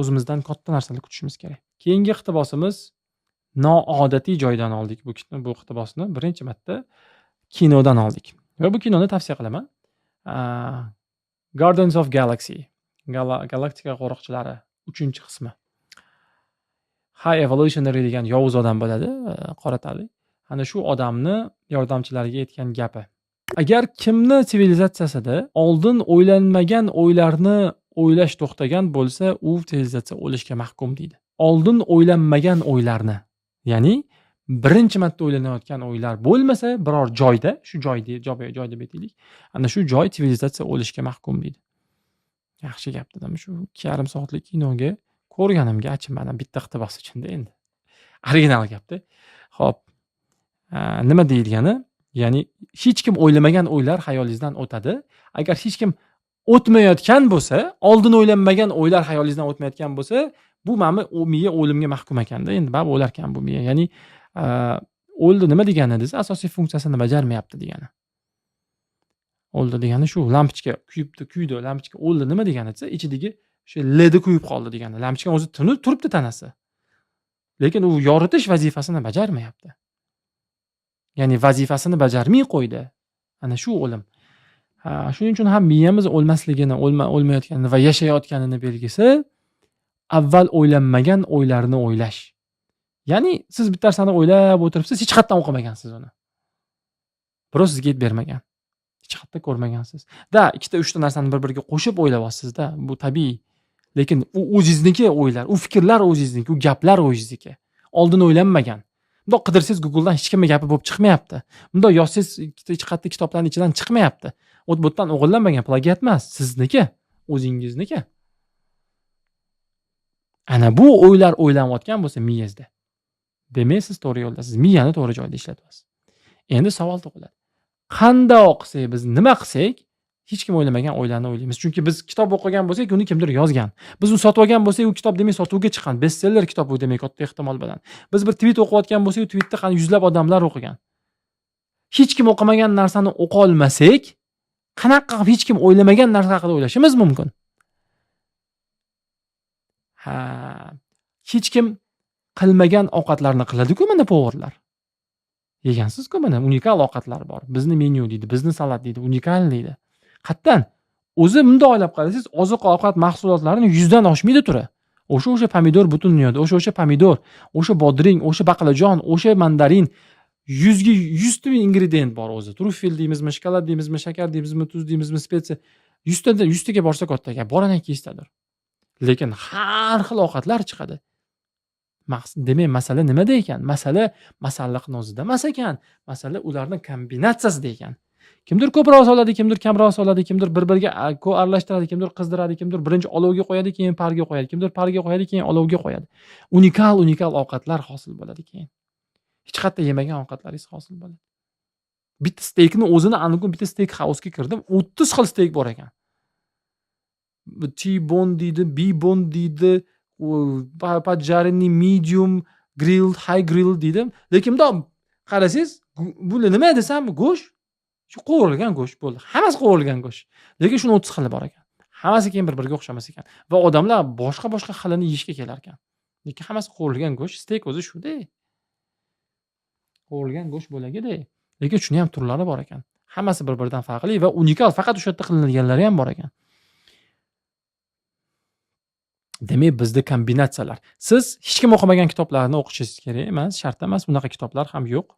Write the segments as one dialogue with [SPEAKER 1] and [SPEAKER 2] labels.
[SPEAKER 1] O'zimizdan katta narsalar kutishimiz kerak. Keyingi iqtibosimiz noodatiy joydan oldik bu iqtibosni birinchi marta kinodan oldik. Va bu kinoni tavsiya qilaman. Guardians of Galaxy, Galaktika qo'riqchilari 3-qismi. High Evolutionary degan yovuz odam bo'ladi, qora tanli. Ana shu odamni yordamchilariga aytgan gapi. Agar kimni sivilizatsiyasida oldin o'ylanmagan o'ylarni o'ylash to'xtagan bo'lsa, u sivilizatsiya o'lishga mahkum deydi. Oldin o'ylanmagan o'ylarni, ya'ni birinchi marta o'ylanayotgan o'ylar bo'lmasa, biror joyda, shu joy deb aytaylik, ana shu joy sivilizatsiya o'lishga mahkum deydi. Yaxshi gap dedim, shu 2,5 soatlik kinoga ko'rganimga achinmadim, bitta iqtibos uchun-da endi. Original gapda. Xo'p, nima deyilgani? Ya'ni hech kim o'ylamagan o'ylar xayolingizdan o'tadi. Agar hech kim o'tmayotgan bo'lsa, oldin o'ylanmagan o'ylar xayolingizdan o'tmayotgan bo'lsa, bu mana u miya o'limga mahkum ekanda. Endi baribir o'lar ekan bu miya. Ya'ni o'ldi nima degani desa, asosiy funksiyasini bajarmayapti degani. O'ldi degani shu lampochka kuyibdi, kuydi, lampochka o'ldi nima degani desa, ichidagi o'sha ledi kuyib qoldi degani. Lampochka o'zi tinib turibdi tanasi. Lekin u yoritish vazifasini bajarmayapti. Ya'ni vazifasini bajarmay qo'ydi. Ana shu o'lim. Shuning uchun ham miyamiz o'lmasligini, o'lmayotganini va yashayotganini belgisi avval o'ylanmagan o'ylarni o'ylash. Ya'ni siz bitta narsani o'ylab o'tiribsiz, hech qayerdan o'qimagansiz uni. Birov sizga aytib bermagan. Hech qayerda ko'rmagansiz. Da, ikkita, uchta narsani bir-biriga qo'shib o'ylayapsiz-da, bu tabiiy. Lekin u o'zingizniki o'ylar, u fikrlar o'zingizniki, u gaplar o'zingizniki. Oldin o'ylanmagan. Bundoq qidirsangiz Google'dan hech kimning gapi bo'lib chiqmayapti. Bundoq yozsangiz hech qayerda kitoblarning ichidan chiqmayapti. O't bo'tdan o'g'irlanmagan, plagiat emas, sizniki, o'zingizniki. Ana bu o'ylar o'ylanayotgan bo'lsa miyangizda, demak siz to'g'ri yo'ldasiz, miyani to'g'ri joyda ishlatyapsiz. Endi savol tug'iladi. Qanday qilsak, biz nima qilsak, hech kim o'ylamagan o'ylarni o'ylaymiz. Chunki biz kitob o'qigan bo'lsak, uni kimdir yozgan. Biz uni sotib olgan bo'lsak, u kitob demak sotuvga chiqqan, bestseller kitob u demak katta ehtimol bilan. Biz bir tweet o'qiyotgan bo'lsak, u tweetni qani yuzlab odamlar o'qigan. Hech kim o'qimagan narsani o'qa olmasak, qanaqa qilib hech kim o'ylamagan narsa haqida o'ylashimiz mumkin? Ha, hech kim qilmagan ovqatlarni qiladi-ku mana поварлар. Yegansiz-ku mana unikal ovqatlar bor. Bizni menyu deydi, bizni salat deydi, unikal deydi. Qattan o'zi bunday o'ylab qarasangiz, oziq-ovqat mahsulotlarini 100 dan oshmaydi turi. O'sha pomidor butun dunyoda, o'sha pomidor, o'sha bodring, o'sha baqlajon, o'sha mandarin, 100 ga 100 ta ingredient bor o'zi. Trufel deymizmi, shokolad deymizmi, shakar deymizmi, tuz deymizmi, spetsiya. 100 tadan 100 taga borsa katta gap, bor ana 200 tadir. Lekin har xil ovqatlar chiqadi. Demak, masala nimada ekan? Masala masalliqni o'zida emas ekan. Masala ularning kombinatsiyasida ekan. Kimdir ko'proq soladi, kimdir kamroq soladi, kimdir bir-biriga aralashtiradi, kimdir qizdiradi, kimdir birinchi olovga qo'yadi, keyin parga qo'yadi, kimdir parga qo'yadi, keyin olovga qo'yadi. Unikal unikal ovqatlar hosil bo'ladi keyin. Hech qayerda yemagan ovqatlaringiz hosil bo'ladi. Bitta steykni o'zini aniq bitta steak house'ga kirdim, 30 xil steyk bor ekan. T-bone deydi, B-bone deydi, поджаренный, medium, grilled, high grill deydi. Lekin bundoq qarasangiz, bu nima desam, go'sht, shu qovurilgan go'sht bo'ldi. Hammasi qovurilgan go'sht. Lekin shuni 30 xili bor ekan. Hammasi keyin bir-biriga o'xshamas ekan. Va odamlar boshqa-boshqa xilini yeyishga kelar ekan. Lekin hammasi qovurilgan go'sht, steyk o'zi shu-da. Qovurilgan go'sht bo'lagida. Lekin shuni ham turlari bor ekan. Hammasi bir-biridan farqli va unikal, faqat o'sha yerda qilinadiganlari ham bor ekan. Demak, bizda kombinatsiyalar. Siz hech kim o'qimagan kitoblarni o'qishingiz kerak emas, shart emas, bunaqa kitoblar ham yo'q.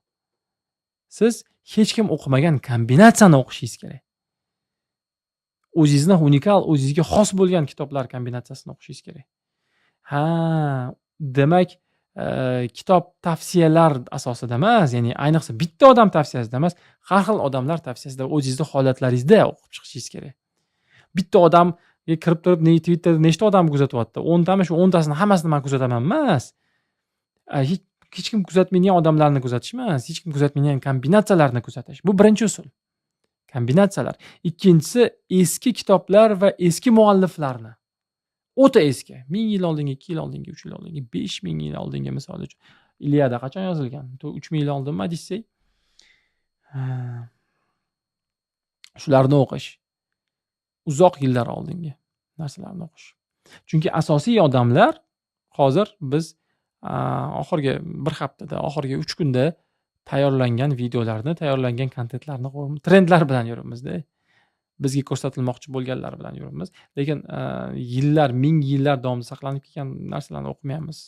[SPEAKER 1] Siz hech kim o'qimagan kombinatsiyani o'qishingiz kerak. O'zingizni unikal, o'zingizga xos bo'lgan kitoblar kombinatsiyasini o'qishingiz kerak. Ha, demak, kitob tavsiyalar asosida emas, ya'ni ayniqsa bitta odam tavsiyasida emas, har xil odamlar tavsiyasida o'zingizni holatlaringizda o'qib chiqishingiz kerak. Bitta odam kirib turib, Twitterda nechta odam kuzatyapti? 10 tami, shu 10 tasini hammasini men kuzataman emas. Hech kim kuzatmaydigan odamlarni kuzatish emas, hech kim kuzatmaydigan kombinatsiyalarni kuzatish. Bu birinchi usul. Kombinatsiyalar. Ikkinchisi eski kitoblar va eski mualliflarni. O'ta eski. 1000 yil oldingi, 2 yil oldingi, 3 yil oldingi, 5000 yil oldingi misol uchun. Iliada qachon yozilgan? 3000 yil oldinmi Odissey? Shularni o'qish. Uzoq yillar oldingi narsalarni o'qish. Chunki asosiy odamlar hozir biz oxirgi bir haftada, oxirgi 3 kunda tayyorlangan videolarni, tayyorlangan kontentlarni, trendlar bilan yuribmizda, bizga ko'rsatilmoqchi bo'lganlar bilan yuribmiz. Lekin yillar, ming yillar davomida saqlanib kelgan narsalarni o'qimayapmiz.